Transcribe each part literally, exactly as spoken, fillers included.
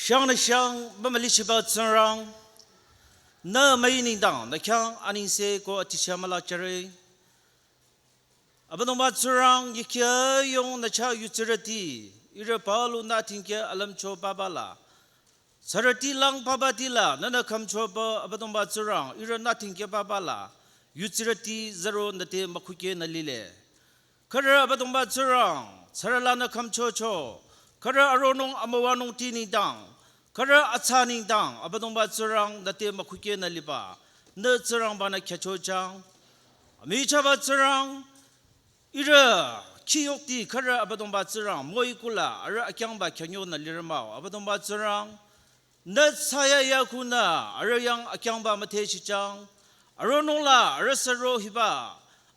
Shang nü shang, bamali shiba Tsingrang, nü müi nengdang, nü khyang anengse ko atisha müla jüre. Abüdongba Tsingrang, yikya yong nü chah yutsirüti, ihrü palu nü tingkya alümcho papa la. Sürüti lang papati la, nünü khümchoba Abüdongba Tsingrang, ihrü nü tingkya papa la, yutsirüti zaro nüte mükhukye nü lile. Khürü Abüdongba Tsingrang, sürü lanü khümchocho, khürü aronung amüwanungti nengdang, khürü atsa nengdang, Abüdongba Tsingrang, nüte mükhukye nü liba, nü Tsingrangba nü khyüchochang. Amichahba Tsingrang, ihrü khiyokti khürü Abüdongba Tsingrang, müi kula, arüh akyangba khyünyo nü lirü mah-o, Abüdongba Tsingrang, nü thsayahiya kunü, arüh yang akyangba müthehchichang, aronung la, arüh sü ro hiba,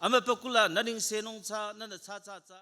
amübükuh la, nü nengsenung thsa, nünü thsa thsa thsa.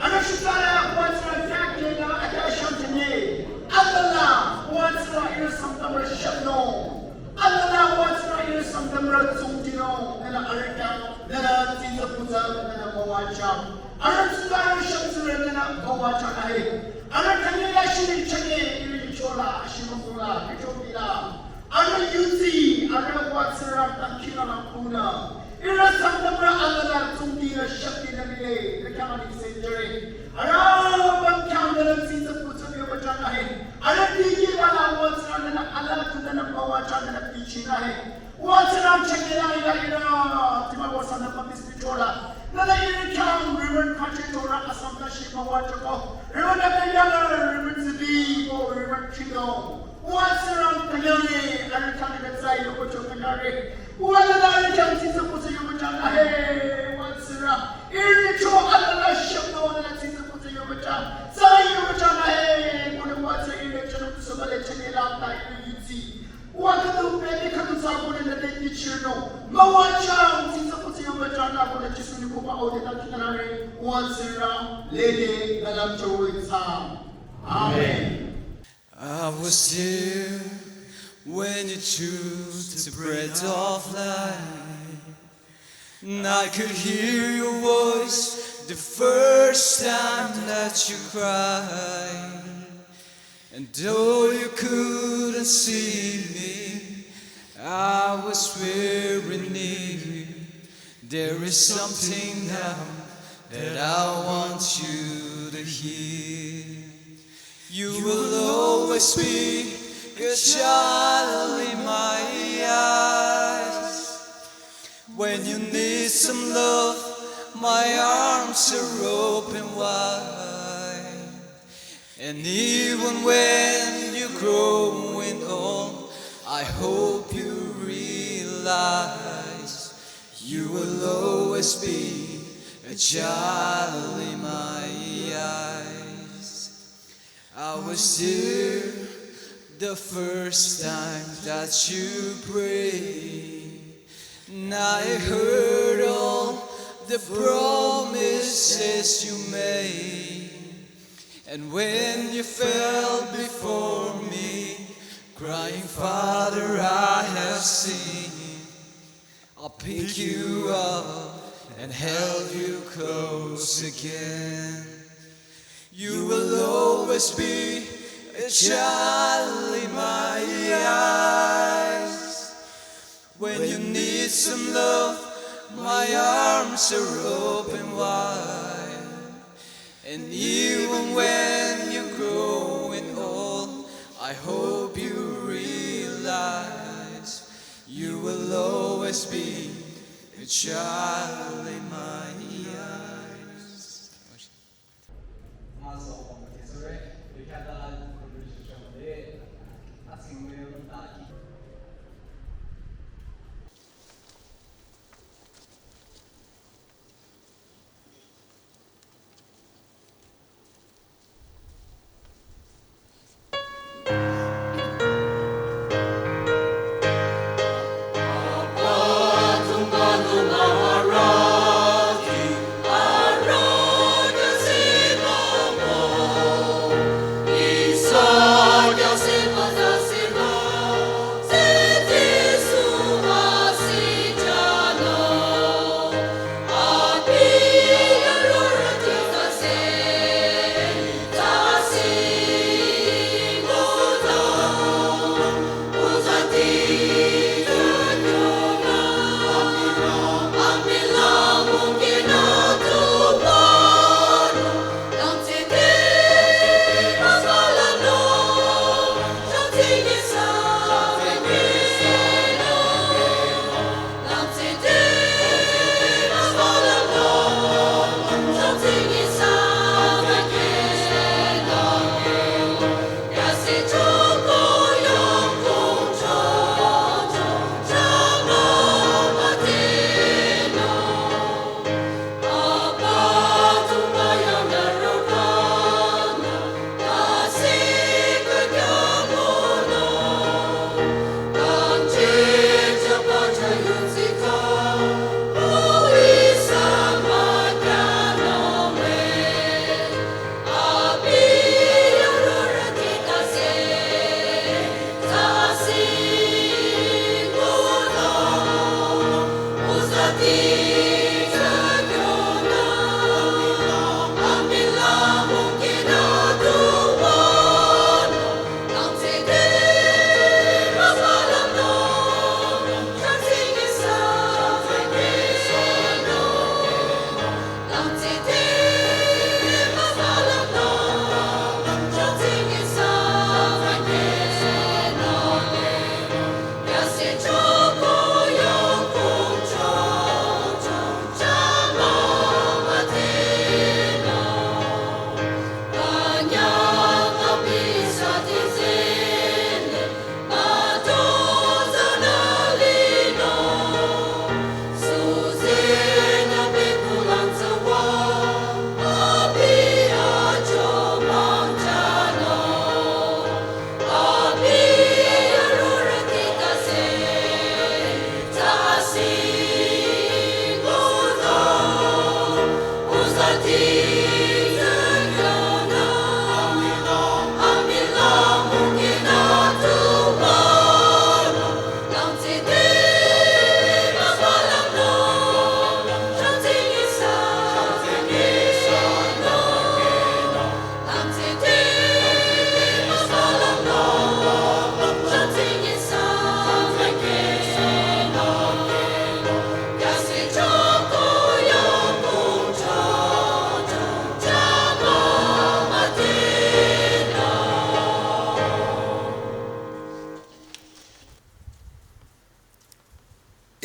Anüshitaya Kwanzaa kyakena akyashantene. Alala Kwanzaa ihrü Sangtamrü shapno. Alala Kwanzaa ihrü Sangtamrü tsungdino. Nünü arüh khyang, nünü tsitsa putsa, nünü müwajüng. Arüh tsitsa arüh shapsirü nünü müwajüng ahe. Arüh khyang ya shini chane ihrü chola, ashimokula, ichokila. Arüh yudsi, arüh Kwanzaa khyang kila la kuna. Ihrü Sangtamrü alala tsungdinü shaptinü lile, nü khyang anengse jüre. Arüh bang khyang nünü tsitsa putsa yoba jüng ahe. Arüh dikehba la Kwanzaa nünü alala tunü nü müwajüng nünü bichila ahe. Kwanzaa chakela ila ila, tima wasa nü mabis bichola. Nünü ihrü khyang Reverend Khache Chora Assam nü shi müwajüko. Reverend Abeyala, Reverend Zibi, ko Reverend Chido. Kwanzaa tanyane, arüh khyang nü tsai yoba jüng tanyare. Kwanzaa arüh khyang tsitsa putsa yoba jüng ahe, Kwanzaa. Ihrü cho alala shapno nünü tsitsa putsa yoba jüng. Tsai yoba jüng ahe, kone Kwanzaa ihrü cho nü putsa bale chane la ta ihrü yudsi. Kwanzaa tu peni khatu Sabune nade kichirno. Mawacha, tisa kuti yamba jana kone Jisu ni kupa ode ta kitanare. Watsira, lede, nadam chowe tsam. Amen. I was here when you took the bread of life. And I could hear your voice the first time that you cried. And though you couldn't see me, I was very near. There is something now that I want you to hear. You will always be a child in my eyes. When you need some love, my arms are open wide. And even when you're growing old, I hope you realize you will always be a child in my eyes. I was here the first time that you prayed. And I heard all the promises you made. And when you fell before me, crying, "Father, I have sinned," I'll pick you up and held you close again. You will always be a child in my eyes. When you need some love, my arms are open wide. And even when you're growing old, I hope you realize you will always be a child in my eyes.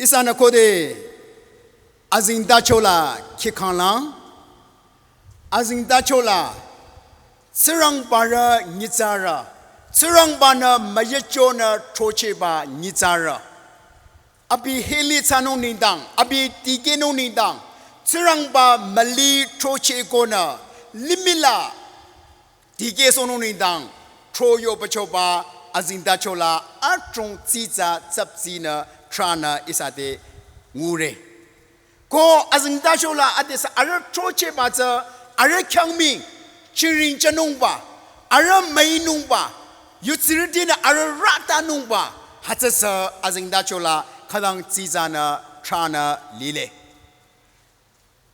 Ihsanü khode azengtachola kihkhanglang, azengtachola Tsingrangbarü nyitsarü, Tsingrangbanü müyachonü throchehba nyitsarü. Abi hili thsanung nengdang, abi tikehnung nengdang, Tsingrangba müli throchehkonü, limihla tikehsohnung nengdang, throyohpüchoba azengtachola adrong tsitsa tsaptsinü thranü ihsa te ngure. Ko azengtachola adesü arüh throchehba tsü arüh khyang mii, chingring thsanungba, arüh müinungba, yutsirütinü arüh ratanungba, hütsüsü azengtachola khütang tsitsanü thranü lile.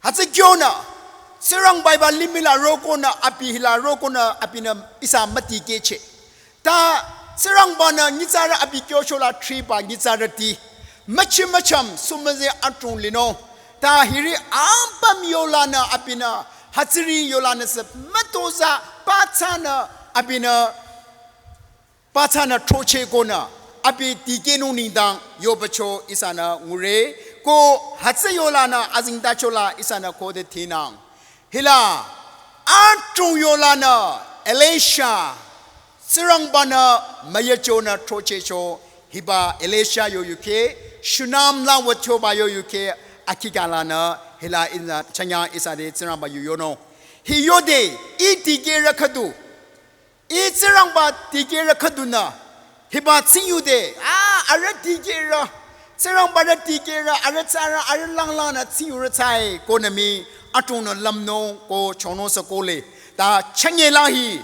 Hütsü kyonü, Tsingrangba hiba limihla rokonü abi hila rokonü abinü ihsa mütikehcheh. Ta Tsingrangbanü nyitsarü abi kyochola thriba nyitsarüti müchi mücham sumüze adrong linung. Ta hiri apüm yolanü abinü, hütsüri yolanüsü mütozah pathsanü abinü pathsanü throchehkonü abi tikehnung nengdang yohpücho ihsanü ngure. Ko hütsü yolanü azengtachola ihsanü khode thinang. Hila adrong yolanü Elisha, Tsingrangbanü müyachonü throchehcho, hiba Elisha yo yukheh, Shunem lang wüchoba yo yukheh, akikhalanü hila ihnü chanyang ihsa te Tsingrangba yu yonung. Hi yode, ih tikehrü khüdu, ih Tsingrangba tikehrü khüdunü hiba tsingyude, a, arüh tikehrü, Tsingrangbarü tikehrü, arüh thsarü, arüh langlangnü tsingyurü thsae konü mii adrongnü lümnung ko chonung sü kohle. Ta chünye lang hi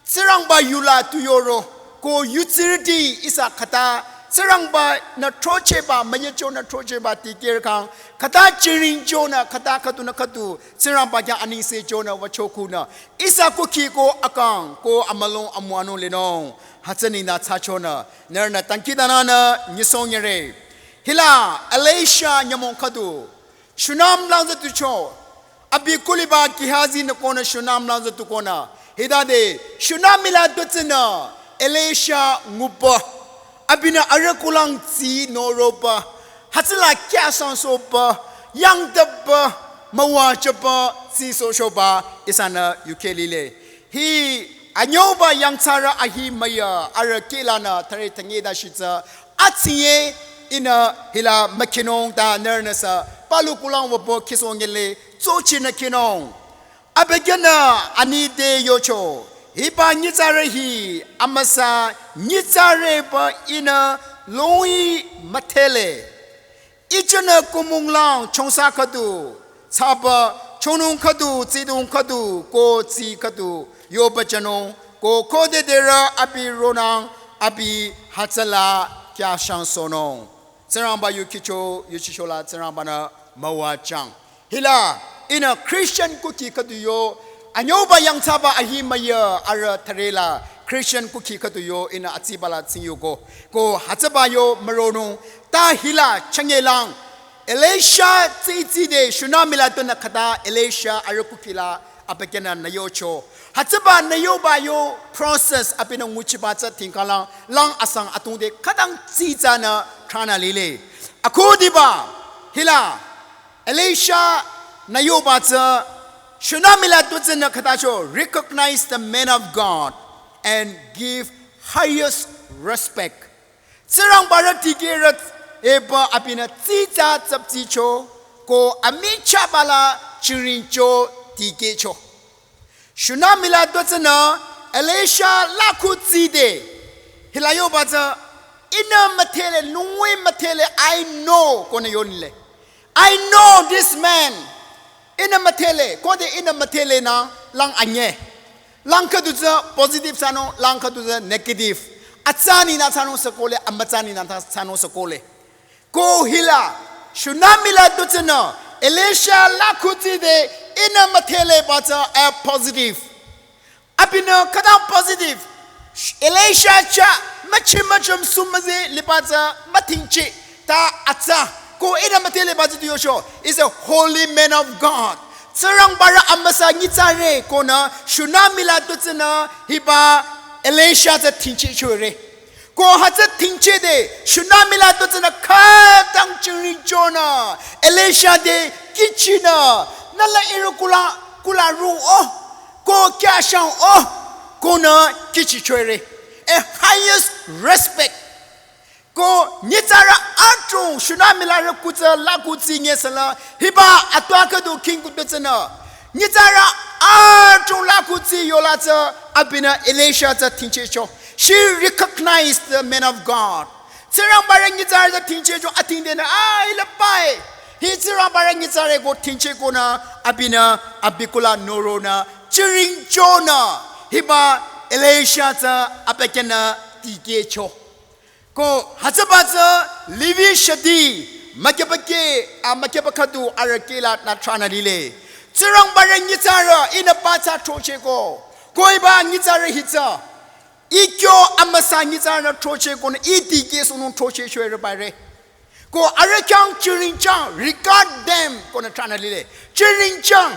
Tsingrangba yula tu yoro, ko yutsirüti ihsa khüta Tsingrangbanü throchehba, müyachonü throchehba tikehrü khyang, khüta chingring chonü, khüta khüdunü khüdu Tsingrangba khyang anengse chonü wüchokhunü ihsa kukhi ko akang ko amülung amüwanung linung. Hütsü nengdang thsachonü nührünü dangkhidangnangnü nyisong nyire. Hila Elisha nyümong khüdu Shunem lang züducho, abi kuliba Gehazi nü konü Shunem lang züdukonü, hitade Shunem hila dutsünü Elisha ngupü, abinü arüh kulang tsi noropü, hütsüla kyasangsohpü, yangtapü, müwajüpü, tsisohchoba ihsanü yukheh lile. Hi anyüuba yangthsarü ahi müya arüh kihlanü thüre thünye da shitsü, atsinye ihnü hila mükhinung ta nührünüsü palu kulang wüpü khisoh ngele tsochinü khinung. Abükyünü ani te yocho, hiba nyitsarü hi amüsa nyitsarüba ihnü longhi müdhele. Ichinü kumung lang chongsa khüdu, thsaba chongnung khüdu, tsidong khüdu, ko tsi khüdu yohpüjünung, ko khode derü abi ronang, abi hütsüla kyashangsohnung. Tsingrangba yu khicho, yuchichola Tsingrangbanü müwajüng. Hila, ihnü Christian kukhi khüdu yo, anyüuba yangthsaba ahi müya arüh thürela Christian kukhi khüdu yo ihnü atsibala tsingyuko. Ko hütsüba yo müronung, ta hila chünye lang, Elisha tsitside Shunem hila dunü khüta Elisha arüh kukhila abükyünü nüyocho. Hütsüba nüyoba yo process abinü nguchiba tsü tingkhalang, lang asang atungde khütang tsitsanü thranü lile. Akhudiba, hila, Elisha nüyoba tsü, Shunem hila dutsünü khütacho, recognize the man of God and give highest respect. Tsingrangbarü tikehrü epü abinü tsitsa tsaptsicho, ko amichahbala chingringcho tikehcho. Shunem hila dutsünü Elisha la kutside. Hila yoba tsü, ihnü müdhele, lungwi müdhele, I know, konü yonile. I know this man. Ihnü müdhele, khode ihnü müdhele nü lang anye. Lang khüdu tsü positive thsanung, lang khüdu tsü negative. Atsa ninü thsanung sü kohle, amütsa ninü thsa-, thsanung sü kohle. Ko hila, Shunem hila dutsünü, Elisha la kutside, ihnü müdheleba tsü a positive. Abinü khütang positive. Elisha chah, müchi müchüm sumüzi liba tsü mütingchi, ta atsa. Ko ihnü müdheleba tsü tu yocho, is a holy man of God. Tsingrangbarü amüsa nyitsarü konü, Shunem hila dutsünü, hiba Elisha tsü tingchichore. Ko hütsü thingcheh de, Shunem la tu tsünü khütang chingring chonü, Elisha te kihchinü, nü la ihrü kula, kula ru o, ko kya shang o, konü kihchichore. A highest respect. Ko nyitsarü adrong Shunem la rü kutsü la kutsi ngesala, hiba atwa khüdu king kutu tsünü. Nyitsarü adrong la kutsi yola tsü abinü Elisha tsü thingchehcho. She recognized the man of God. Tsingrangba rü nyitsarü tsü thingchehcho athingdenü, ah, hila pai. Hi Tsingrangba rü nyitsarü ko thingcheh konü abinü abi kula noronü chingring chonü. Hiba Elisha tsü apekenü tikehcho. Ko hütsüba tsü Levi shadi mükebake a mükeba khüdu arüh kehla nü thranü lile. Tsingrangba rü nyitsarü ihnü pathsa throchehko. Ko hiba nyitsarü hi tsü. Ih kyo amüsa nyitsarünü throchehkonü ih tikehsohnung throchehchore bare. Ko arüh khyang chingring chang, regard them konü thranü lile. Chingring chang.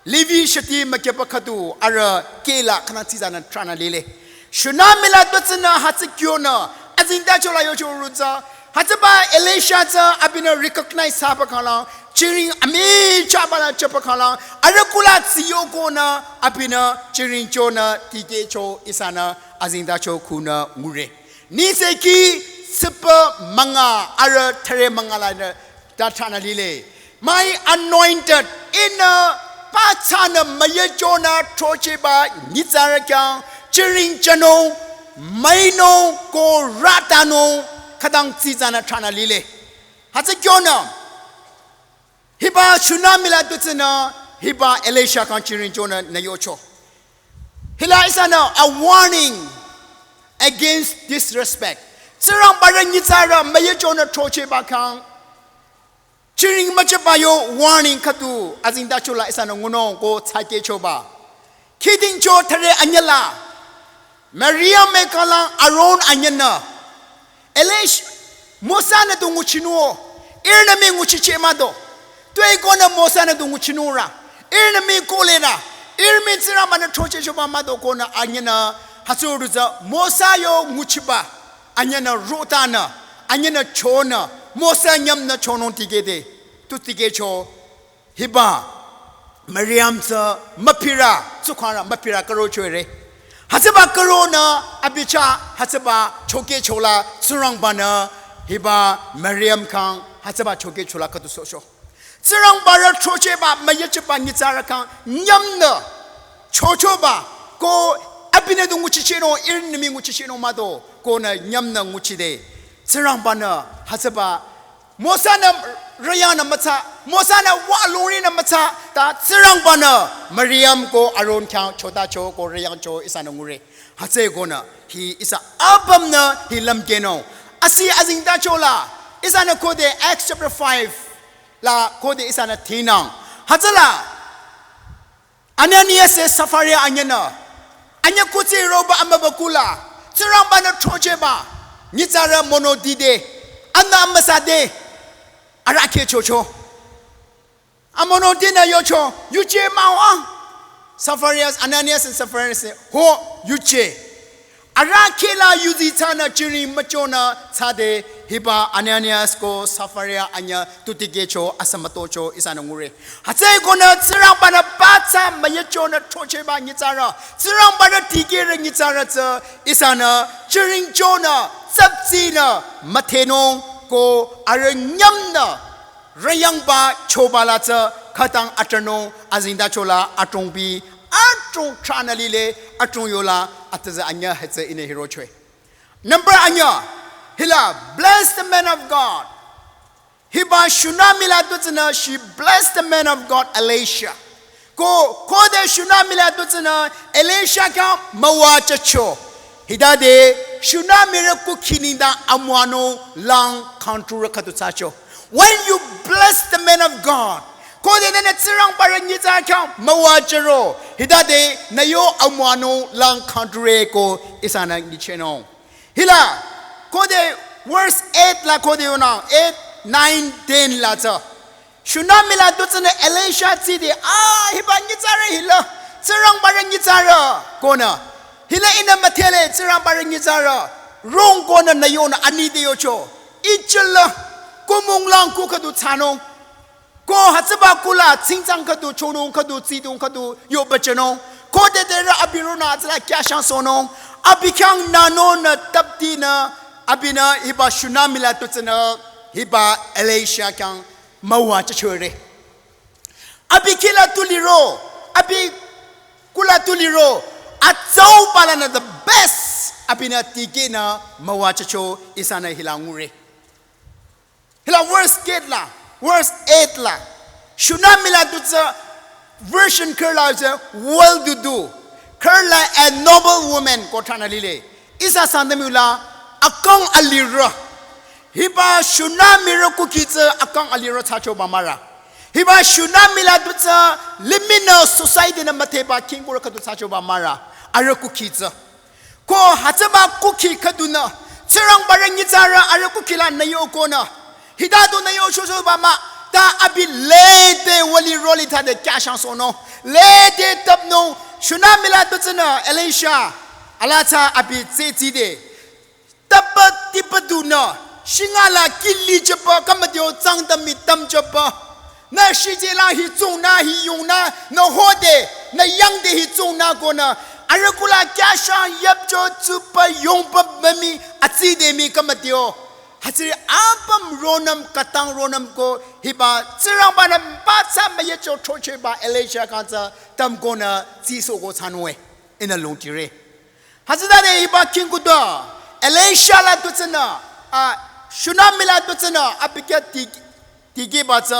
Levi shadi mükeba khüdu arüh kehla khünü tsizanü thranü lile. Shunem la tu tsünü hütsü kyonü azengtacho la yocho ru tsü. Hütsüba Elisha tsü abinü recognize thsaba khala, chingring amichahba la chaba khala, arüh kula tsiyokonü abinü chingring chonü tikehcho ihsanü azengtacho khunü ngure. Nengsekhi süpü münga arüh thüre münga lanü ta thranü lile. My anointed, ihnü pathsanü müyechonü throchehba nyitsarü khyang chingring chanung, müinung ko ratanung khütang tsizanü thranü lile. Hütsü kyonü hiba Shunem la tu tsünü hiba Elisha khyang chingring chonü nü yocho. Hila ihsanü a warning against disrespect. Tsingrangba rü nyitsarü müyechonü throchehba khyang chingring müchaba yo warning khüdu azengtacho la ihsanü ngunung ko tsakehchoba. Khidingcho thüre anyüh la. Miriam mii khala Aaron anyühnü. Elish, Mosa-nü du nguchinung o. Ihrünü mii nguchicheh mah do. Tuepü konü Mosa-nü du nguchinung ra. Ihrünü mii kohle ra. Ihrü mii Tsingrangba-nü throchehchoba mah do konü anyühnü. Hütsüri tsü Mosa yo nguchiba. Anyühnü rotanü. Anyühnü chonü. Mosa nyümnü chonung tikehde. Tu tikehcho. Hiba Miriam tsü müpirü, tsukhangrü müpirü karo chore. Hütsüba karonü abi chah hütsüba chokehchola Tsingrangba-nü hiba Miriam khyang hütsüba chokehchola khüdu sohcho. Tsingrangba rü throchehba müyechehba nyitsarü khyang nyümnü chochoba ko abinü du nguchichehnung, ihrünü mii nguchichehnung mah do konü nyümnü nguchide. Tsingrangba-nü hütsüba Mosa-nü rüyangnü müthsa, Mosa-nü wa longrinü müthsa, ta Tsingrangba-nü Miriam ko Aaron khyang chotacho ko rüyangcho ihsanü ngure. Hütsüekonü hi ihsa apümnü hi lümkehnung. Asi azengtachola, ihsanü khode Acts chapter five la khode ihsanü thinang. Hütsüla, Ananias le Sapphira anyühnü. Anyüh kuthsi roba amübükuh la. Tsingrangba-nü throchehba. Nyitsarü monoti de. Anü amüsa de. Arahkheh chocho. Amonoti-nü yocho. Yuje mah-o ah. Sapphira, Ananias and Sapphira say, ho, yuje. Arahkheh la yuzi thsanü chingring müchonü thsade hiba Ananias ko Sapphira anyüh tu tikehcho asü mütocho ihsanü ngure. Hütsüekonü Tsingrangba-nü pathsa müyechonü throchehba nyitsarü. Tsingrangba-nü tikehre nyitsarü tsü ihsanü chingring chonü tsaptsinü müdhenung ko arüh nyümnü rüyangba choba la tsü khütang atranung azengtachola adrongbi adrong thranü lile adrong yola atüzü anyüh hütsü ihnü hirocho-i. Number anyüh, hila, bless the man of God. Hiba Shunem la tu tsünü, she blessed the man of God, Elisha. Ko, khode Shunem la tu tsünü, Elisha khyang müwajücho. Hitade, Shunem rü kukhi nengdang amüwanung lang khangturü khüdu thsacho. When you bless the man of God, khode nühnü Tsingrangba rü nyitsarü khyang müwajüro. Hitade, nü yo amüwanung lang khangturü ko ihsanü nyichehnung. Hila, khode verse eight la khode yonang, eight, nine, ten la tsü. Shunem la tu tsünü Elisha tside, ah, hiba nyitsarü hila, Tsingrangba rü nyitsarü, konü. Hila ihnü müdhele, Tsingrangba rü nyitsarü. Rong konü nü yonü ani te yocho. Ichila kumung lang ku khüdu thsanung. Ko hütsüba kula tsingtsang khüdu chonung khüdu tsidung khüdu yo bachanung. Ko te te ra abi ronü tsüla kyashang sonung. Abi khyang nü nonü taptinü abinü hiba Shunam la tutsünü hiba Elisha khyang müwa chachore. Abi kila tuliro, abi kula tuliro, atsauba lanü the best, abinü tikehnü müwa chacho ihsanü hila ngure. Hila verse eight la, verse eight la. Shunam la tutsü version khürla tsü well to do. Khürla a noble woman ko thranü lile. Ihsa Sangtam yula akang alirü. Hiba Shunam rü kukhi tsü akang alirü thsachoba mara. Hiba Shunam la tutsü limih nü society nü müthehba khingkurü khüdu thsachoba mara. Arüh kukhi tsü. Ko hütsüba kukhi khüdunü Tsingrangba rü nyitsarü arüh kukhi la nü yokonü. Hita du nü yo shochoba mah, ta abi lede wali roli thade kyashang sonung. Lede tapnung, Shunam la tutsünü Elisha. Ala tsü abi tsetside. Tapa tipa dunü, shinga la kili chapa, kamadio tsangtam mi tam chapa. Nü shije la hi tsung nü hi yung nü, nü hode, nü yangde hi tsung nü konü. Arüh kula kyashang yapcho tsupa yongpa mami, atside mi kamadio. Hütsüri apüm ronüm katang ronüm ko hiba Tsingrangba nü batsü müyecho throchehba Elisha khyang tsü tam konü tsisoh ko thsanung-e. Ihnü longtire. Hütsütade hiba khingkuda Elisha la tutsünü, a, Shunam la tutsünü, abi khyang ti, tikehba tsü.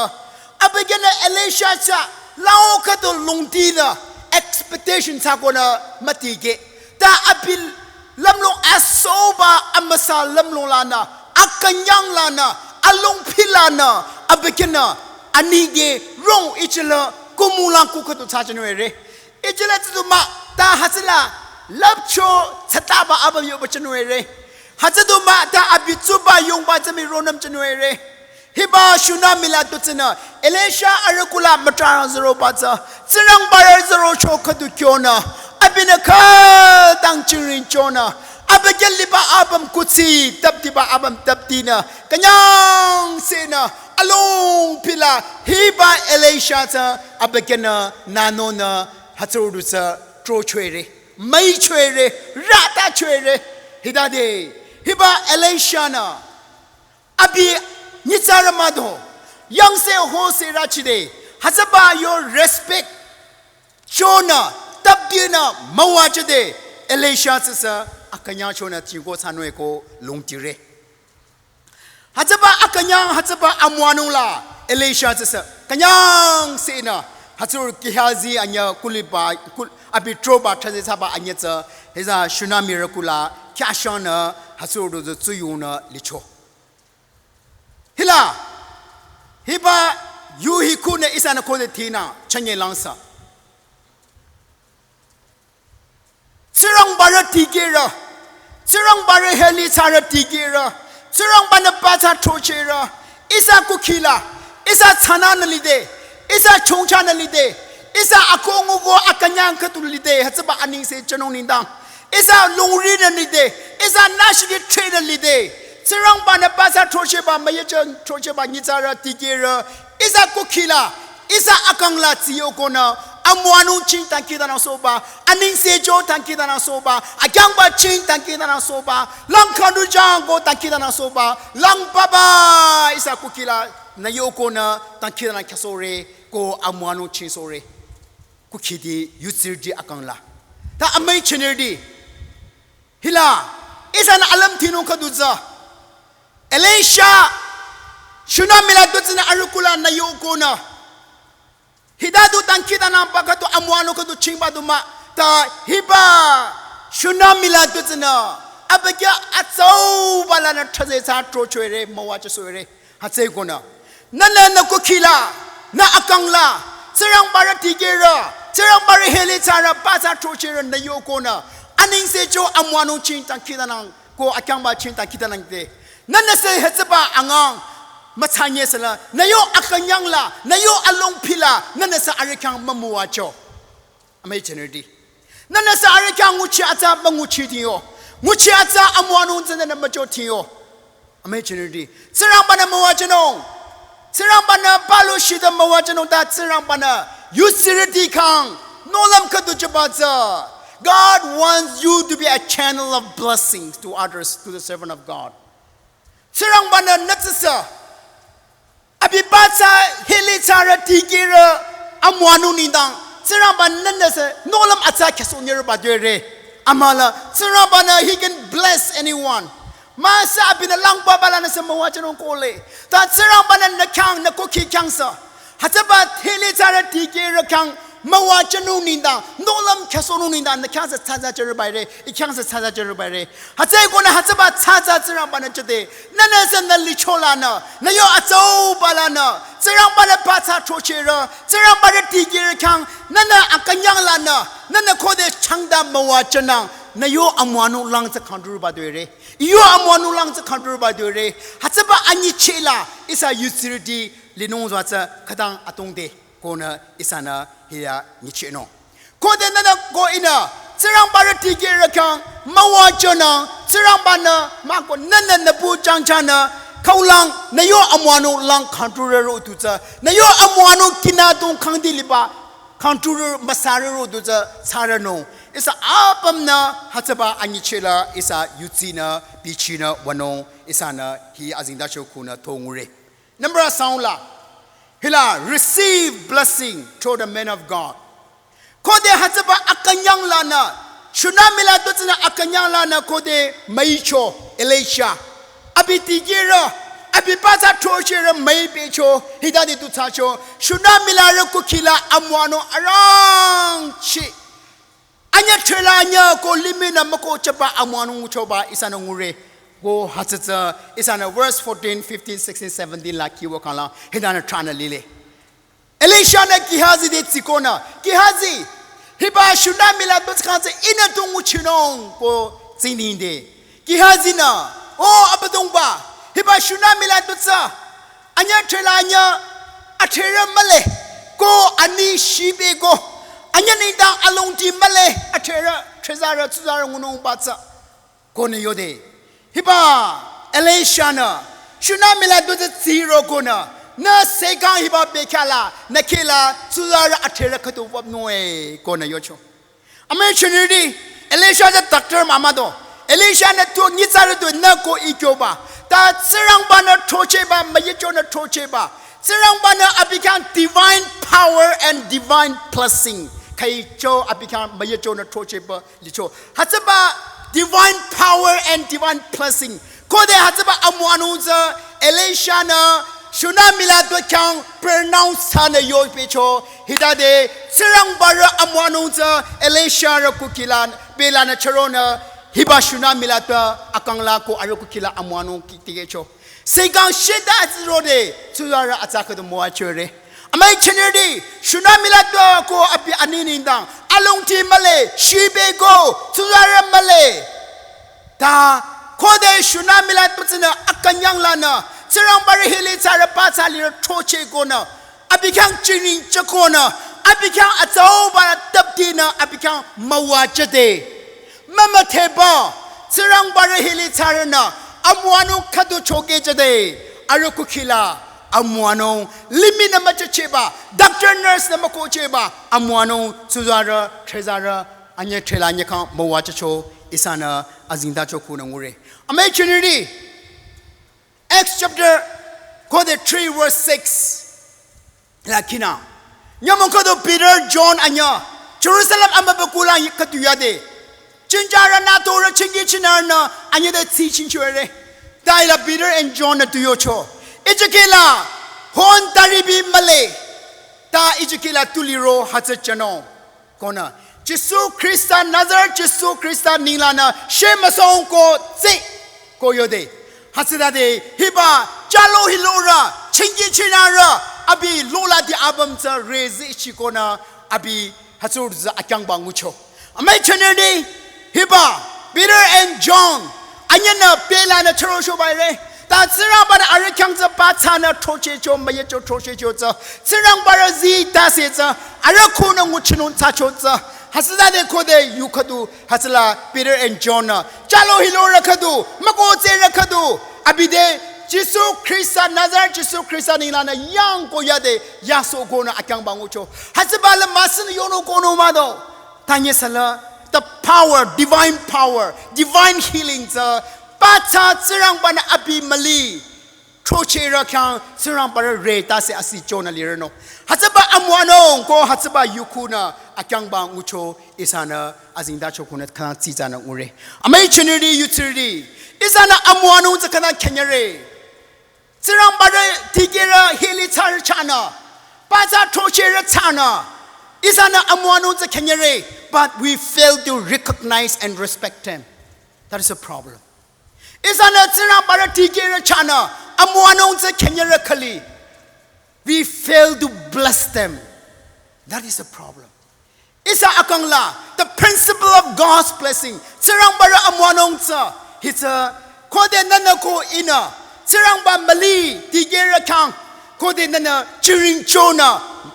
Abi khyang nü Elisha tsü, lao khüdu longtinü, expectation thsa konü mütikeh. Ta abi lümlong asoba amüsa lümlong lanü, akünyang lanü, alongpi lanü, abi khyang nü, ani de rong ichila kumung lang ku khüdu thsachanung ere. Ichila tsü du mah ta hütsüla lüpcho tsataba apüm yo bachanung ere. Hütsü du mah ta abi tsuba yongba tsü mi ronüm chanung ere. Hiba Shunam la tutsünü Elisha arüh kula mütrarang züroba tsü Tsingrangba rü zürocho khüdu kyonü. Abinü khütang chingring chonü. Abi khyang liba apüm kuthsi taptiba apüm taptinü. Künyangsehnü alongpi la hiba Elisha tsü abi khyang nü nü nonü hütsürü du tsü throchore, müichore, rütachore, hitade, hiba Elisha nü, abi nyitsarü mah do, yangse hose rüchide, hütsüba yo respect, chonü, taptinü, müwajüde, Elisha tsüsü, akünyang chonü tingko thsanung-e ko longtire. Hütsüba akünyang, hütsüba amüwanung la, Elisha tsüsü, künyangsehnü, hütsürü Gehazi anyüh kuliba, kul-, abi throba thraze thsaba anyüh tsü, hiza Shunam rü kula, kyashangnü, hütsürü du tsuyungnü licho. Hila, hiba yu hi khunü ihsanü khode thinü, chünye langsa. Tsingrangba rü tikehrü, Tsingrangba rü heli thsarü tikehrü, Tsingrangba nü batsü throchehrü, ihsa kukhi la, ihsa tsünanü lide, ihsa chongchanü lide, ihsa akhunguko akünyang khüdu lide, hütsüba anengse chanung nengdang, ihsa lungrinü lide, ihsa nüshidi threnü lide, Tsingrangba nü batsü throchehba, müyejang throchehba nyitsarü tikehrü, ihsa kukhi la, ihsa akang la tsiyo konü, amüwanung ching dangkhidangnangsohba, anengse cho dangkhidangnangsohba, akyangba ching dangkhidangnangsohba, lang khüdu jangko dangkhidangnangsohba, lang papa, ihsa kukhi la, nü yo konü, dangkhidangnang khyasore, ko amüwanung chingsohre. Kukhidi, yutsirüti akang la. Ta amüi chinirüti. Hila, ihsanü alüm thinung khüdu tsü. Elisha, Shunam la tutsünü arüh kula nü yo konü. Hita du dangkhidangnangba khüdu amüwanung khüdu chingba du mah. Ta hiba, Shunam la tutsünü. Abi khyang atsauba lanü thraze thsa throchore, müwajüsohre. Hütsüeko nü. Nünü nü kukhi la, nü akang la, Tsingrangba rü tikehrü, Tsingrangba rü heli thsarü, batsü throchehrü nü yo konü. Anengse cho amüwanung ching dangkhidangnang, ko akyangba ching dangkhidangnang de. Nünüsü hütsüba angang, mütsanyesüla, nü yo akünyang la, nü yo alongpi la, nünüsü arüh khyang mümüwacho. Amüi chinirüti. Nünüsü arüh khyang nguchi atsa münguchi tiyo. Nguchi atsa amüwanung tsünü nü mücho thiyo. Amüi chinirüti. Tsingrangba-nü müwajünung. Tsingrangba-nü palu shita müwajünung ta Tsingrangba-nü yusirüti khyang nohlüm khüdu jüba tsü. God wants you to be a channel of blessings to others, to the servant of God. Tsingrangba-nü nü tsüsü abi pathsa hili thsarü dikehrü amüwanung nengdang Tsingrangba-nü nüsü nohlüm atsa khüsoh nyürüba dore. Amüla Tsingrangba-nü he can bless anyone. Mahsü abinü langba balanü sü müwajünung kohle. Ta Tsingrangba-nü nü khyang nü kukhi khyang sü, hütsüba hili thsarü dikehrü khyang müwajünung nengdang, nohlüm khüsohnung nengdang nü khyang sü thsathsa jürüba re, I khyang sü thsathsa jürüba re. Hütsüekonü hütsüba thsathsa Tsingrangba-nü jüde. Nünüsü nü licho lanü, nü yo atsauba lanü, Tsingrangba-nü pathsa throchehrü, Tsingrangba-nü dikehrü khyang, nünü akünyang lanü, nünü khode changda müwajünang, nü yo amüwanung lang tsü kangdurüba dore. I yo amüwanung lang tsü kangdurüba dore. Hütsüba anyicheh la ihsa yusirüti linung züwa tsü khütang atongde. Konü ihsanü hiya nyichehnung. Khode nünü ko ihnü Tsingrangba-nü dikehrü khyang müwajünang, Tsingrangba-nü mahko nünü nübu jangjanü khaulang nü yo amüwanung lang kangdurüro du tsü, nü yo amüwanung kinadong kangdi liba kangdurü müsarüro du tsü thsarünung. Ihsa apümnü hütsüba anyicheh la ihsa yutsinü bichinü wünung ihsanü hi azengtacho khunü tongure. Number asang la, hila receive blessing through the man of God. Khode hütsüba akünyang lanü, Shunem la du tsünü akünyang lanü khode müicho Elisha. Abi dikehrü, abi pathsa throchehrü müipecho, hitade du thsacho, Shunem larü kukhi la amüwanung arangcheh. Anyüh threla anyüh ko limihnü müko jüba amüwanung nguchoba ihsanü ngure. Ko hütsü tsü ihsanü verse fourteen, fifteen, sixteen, seventeen la kiwa khala hitanü thranü lile. Elisha-nü Gehazi te tsikonü, Gehazi, hiba Shunem la du tsü khyang tsü ihnü tu nguchinung ko tsininde. Gehazi-nü, O Abüdongba, hiba Shunem la du tsü anyüh threla anyüh, athrerü mühle, ko ani shibeko, anyüh nengdang alongdi mühle, athrerü, threzarü, tsuzarü ngunungba tsü. Konü yode. Hiba Elisha-nü, Shunem la du tsü tsirokonü, nü sekang hiba bekhyah la, nü kheh la, tsuzarü athrerü khüdu wüpnung-e, konü yocho. Amüi chinirüti, Elisha tsü doctor mah mah do. Elisha-nü tu nyitsarü tu nü ko ikyoba. Ta Tsingrangba-nü throchehba müyechonü throchehba. Tsingrangba-nü abi khyang divine power and divine blessing. Khüicho abi khyang müyechonü throchehba licho. Hütsüba divine power and divine blessing. Khode hütsüba amüwanung tsü Elisha-nü Shunem la du khyang pronounce thsanü yopecho. Hitade Tsingrangba-rü amüwanung tsü Elisha-rü kukhi la, belanü chüronü hiba Shunem la du akang la ko arüh kukhi la amüwanung ki-, tikehcho. Sekang sheda tsürode, tsuzarü atsa khüdu müwajüre. Amüi chinirüti, Shunem la du ko abi ani nengdang, alongdi mühle, shibeko, tsuzarü mühle. Ta, khode Shunem la du tsünü akünyang lanü, Tsingrangba-rü hili thsarü pathsa lirü throchehkonü, abi khyang jingring jükonü, abi khyang atsauba tüptinü, abi khyang müwajüde. Mümüdheba, Tsingrangba-rü hili thsarünü, amüwanung khüdu chokehjüde, arüh kukhi la, amüwanung, limihnü müjüchehba, doctor nurse-nü mükohchehba, amüwanung, tsuzarü, threzarü, anyüh threla anyüh khyang müwajücho, ihsanü azengtacho khunü ngure. Amüi chinirüti, Acts chapter khode three verse six. La khinü. Nyümong khüdu Peter, John anyüh Jerusalem amübükuh la khüdu yade. Chinjarü nü torü chingki chinarünü anyüh te tsi chinchore. Ta hila Peter and John-nü tu yocho. Ijikehla hon taribi mühle. Ta ijikehla tu liro hütsü jünung. Konü, Jisu Khrista, Nazareth Jisu Khrista nenglanü shemüsung ko tsi ko yode. Hütsütade hiba jalo hilorü, chingki chinarü, abi lola di apüm tsü rezeh chikonü, abi hütsürü tsü akyangba ngucho. Amüi chinirüti, hiba, Peter and John, anyühnü belanü chürochoba ire. Ta Tsingrangba-nü arüh khyang tsü pathsanü throchehcho, müyecho throchehcho tsü. Tsingrangba-rü zii tase tsü, arüh khunü nguchinung thsacho tsü. Hütsütade khode yu khüdu hütsüla Peter and John-nü chalo hilorü khüdu, mükohzerü khüdu, abi te Jisu Khrista, Nazareth Jisu Khrista nenglanü yangko yade yasohkonü akyangba ngucho. Hütsüba la müsünü yonung konung mah do. Tanyesüla, the power, divine power, divine healing tsü, pathsa Tsingrangba-nü abi müli throchehrü khyang Tsingrangba-rü re tase asi chonü lirünung. Hütsüba amüwanung ko hütsüba yukhunü akyangba ngucho ihsanü azengtacho khunü khang tsitsanü ngure. Amüi jünirüti, yutsirüti, ihsanü amüwanung tsü khang khenyere. Tsingrangba-rü dikehrü hili thsarü chahnü, pathsa throchehrü chahnü, ihsanü amüwanung tsü khenyere, but we fail to recognize and respect him. That is a problem. Ihsanü Tsingrangba-rü dikehrü chahnü amüwanung tsü khenyere khali, we fail to bless them. That is a problem. Ihsa akang la, the principle of God's blessing, Tsingrangba-rü amüwanung tsü, hitsü, khode nühnü ko ihnü Tsingrangba müli dikehrü khyang, khode nühnü chiring chonü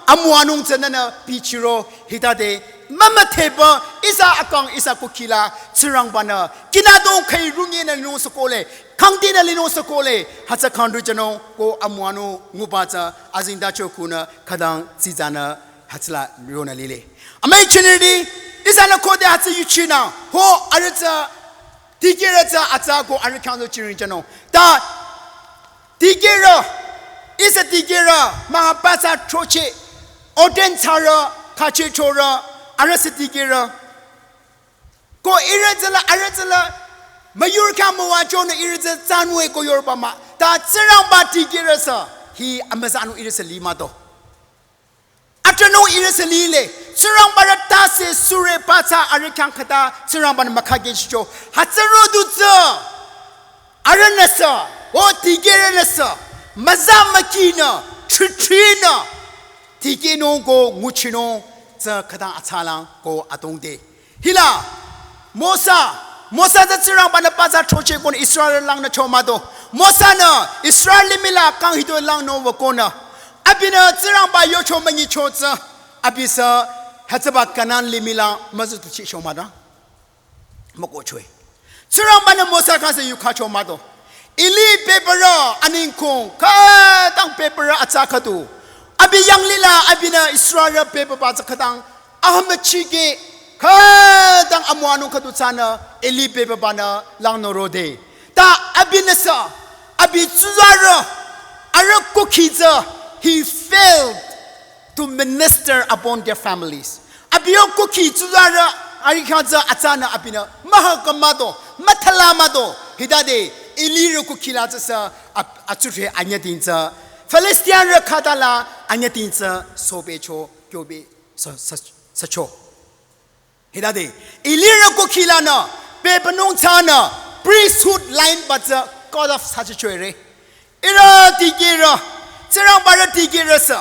amüwanung tsü nühnü bichiro, hitade mümüdheba ihsa akang ihsa kukhi la Tsingrangba-nü kinadong khüi runyenü linung sü kohle, khangdinü linung sü kohle, hütsü khangdu jünung ko amüwanung nguba tsü azengtacho khunü khütang tsitsanü hütsüla yonü lile. Amüi jünirüti, ihsanü khode hütsü yuchinü, ho arüh tsü dikehrü tsü atsa ko arüh khyang do chiring jünung. Ta dikehrü, ihsa dikehrü, mah pathsa throcheh, ordain thsarü, khacheh thorü, arüh sü dikehrü. Ko ihrü tsüla, arüh tsüla, müyurü khyang müwajünü ihrü tsü tsanwe ko yorba mah. Ta Tsingrangba dikehrü sü, hi amütsanung ihrü sü li mah do. Atranung ihrü sü lile, Tsingrangba-rü tase sure pathsa arüh khyang khüta Tsingrangba-nü mükhakehchicho. Hütsüroh du tsü, arühnü sü, o dikehrünü sü, müza mükinü, thrikhrinü, dikehnung ko nguchinung tsü khütang atsalang ko adrong de. Hila, Mosa, Mosa tsü Tsingrangba-nü pathsa throcheh konü Israel langnü cho mah do. Mosa-nü Israel limih la kang hitoi langnung wükonü, abinü Tsingrangba yocho münyicho tsü, abi sü hütsüba Kanan limih la müzütuchicho mah do. Mükohchoe. Tsingrangba-nü Mosa khyang sü yukhacho mah do. Eli bebürü aningkong, khütang bebürü atsa khüdu. Abi yanglih la abinü Israel bebüba tsü khütang ahümüchikeh, khütang amüwanung khüdu thsanü Eli bebübanü langnü rode. Ta abinü sü, abi tsuzarü, arüh kukhi tsü, he failed to minister upon their families. Abi yo kukhi tsuzarü, arüh khyang tsü atsanü abinü, mühaka mah do, müthala mah do, hitade, Elirü kukhi la tsü sü, ap-, atsurü anyüding tsü, Filistinrü khüta la anyüding tsü, sobecho, kyobe, sa-, sa-, sacho. Hitade, Elirü kukhi lanü, bebünung thsanü, priesthood line ba tsü, cut off thsachichoire. Ihrü dikehrü, Tsingrangba-rü dikehrü sü,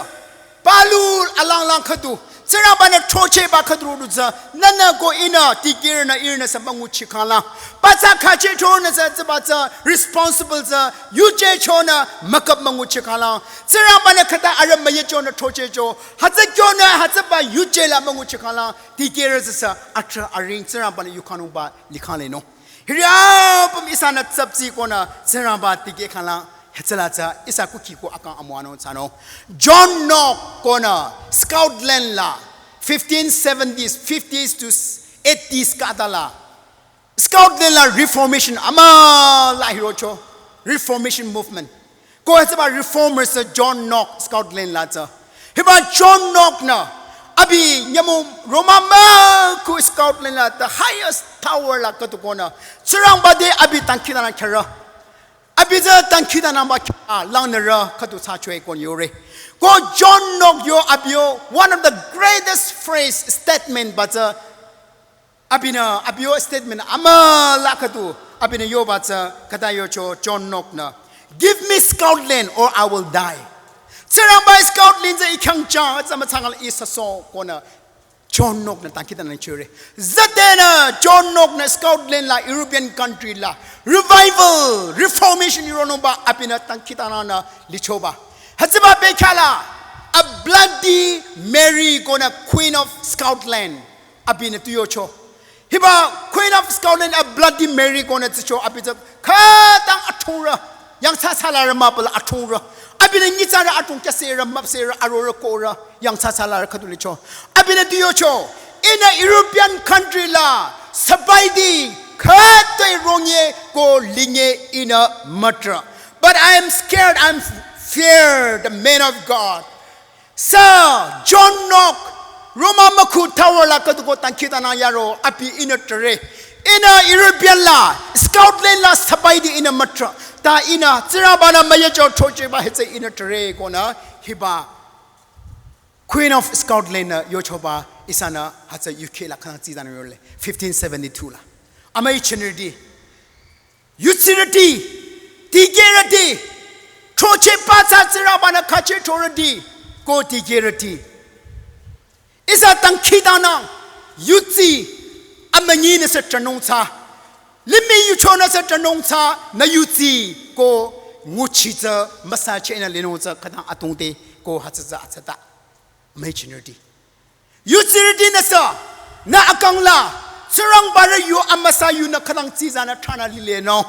palu alanglang khüdu, Tsingrangba-nü throchehba khüdu rodu tsü, nühnü ko ihnü dikehrünü ihrünü sü münguchi khanglang. Pathsa khacheh thonü sü tsüba tsü, responsible tsü, yuje chonü mükap münguchi khanglang. Tsingrangba-nü khüta arüh müyechonü throchehcho, hütsü kyonü hütsüba yuje la münguchi khanglang. Dikehrü tsü sü atrah aring Tsingrangba-nü yukhanungba likhang lenung. Hiri apüm ihsanü tsaptsi konü Tsingrangba dikeh khanglang hütsüla tsü ihsa kukhi ko akang amüwanung thsanung. John Knox konü Scotland la fifteen seventies, fifties to eighties khüta la Scotland la Reformation amüla hirocho, Reformation movement. Ko hütsüba reformers tsü John Knox Scotland la tsü. Hiba John Knox-nü abi nyümong Roma müku Scotland la the highest tower la khüdu konü Tsingrangba te abi dangkhidangnang khyarü. Abi tsü dangkhidangnangba khyarü langnürü khüdu thsachoe konü yore. Ko John Knox yo abi yo one of the greatest phrase statement ba tsü abinü, abi yo statement amüla khüdu, abinü yoba tsü, khüta yocho John Knox-nü, "Give me Scotland or I will die." Tsingrangba Scotland tsü ih khyang chah, tsü mütsangal ih süsoh konü John Knox-nü dangkhidangnang chore. Zatenü John Knox-nü Scotland la European country la revival, reformation hironungba abinü dangkhidangnangnü lichoba. Hütsüba bekhyah la, a Bloody Mary konü Queen of Scotland. Abinü tu yocho. Hiba Queen of Scotland a Bloody Mary konü tsicho abi tsü khütang athungrü. Yangthsa thsalarü mah pala athungrü. Abinü nyitsarü athung kyüsehrü, müpsehrü, arorü korü. Yangthsa thsalarü khüdu licho. Abinü tu yocho. Ihnü European country la sipaiti khütoi ronye ko linye ihnü mütrah. But I am scared, I am fear the man of God. Sir John Knox, Roma mükhu tower la khüdu ko dangkhidangnang yaro abi ihnü trahre. Ihnü European la, Scotland la sipaiti ihnü mütrah. Ta ihnü Tsingrangba-nü müyecho throchehba hütsü ihnü trahre konü hiba Queen of Scotland-nü yochoba ihsanü hütsü U K la khütang tsidanü yole fifteen seventy-two la. Amüi jünirüti, yudsirüti, dikehrüti, throchehba tsü Tsingrangba-nü khücheh throrüti, ko dikehrüti. Ihsa dangkhidangnang, yudsi, amünyinü sü tranung tsü, limih yuchonü sü tranung tsü, nü yudsi ko nguchi tsü müsachehnü linung tsü khütang atungte ko hütsü tsü atsata. Amüi jünirüti, yudsirütinü sü, nü akang la, Tsingrangba-rü yu amüsa yunü khütang tsizanü thranü lilenung.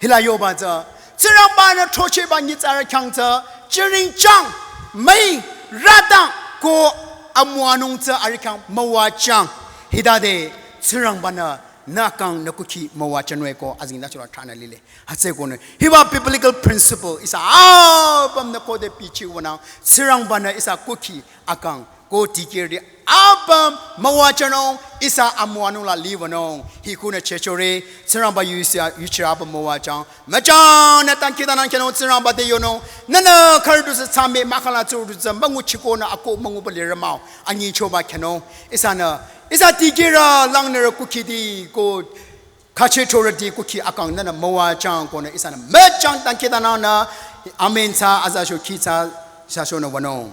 Hila yoba tsü, Tsingrangba-nü throchehba nyitsarü khyang tsü, chiring chang, müi, rüdang, ko amüwanung tsü arüh khyang müwajüng. Hitade, Tsingrangba-nü, nü kang nü kukhi müwajünung-e ko azengtachola thranü lile. Hütsü konü, hiba biblical principle ihsa apümnü khode bichiwünang, Tsingrangba-nü ihsa kukhi akang ko dikehrüti apüm müwajünung, ihsa amüwanung la liwünung. Hi khunü chechore, Tsingrangba yu ihsa yuchirü apüm müwajüng. Müchangnü dangkhidangnang khyünung Tsingrangba te yonung. Nühnü khürü du sü tsame mahkhang la tsuru du tsü münguchikonü ako münguba lirü mah-o. Anyichoba khyünung. Ihsanü, ihsa dikehrü langnürü kukhiti ko khücheh throrüti kukhi akang nühnü müwajüng konü ihsanü müchang dangkhidangnangnü amen tsü aza sho khi tsü ihsa shonü wünung.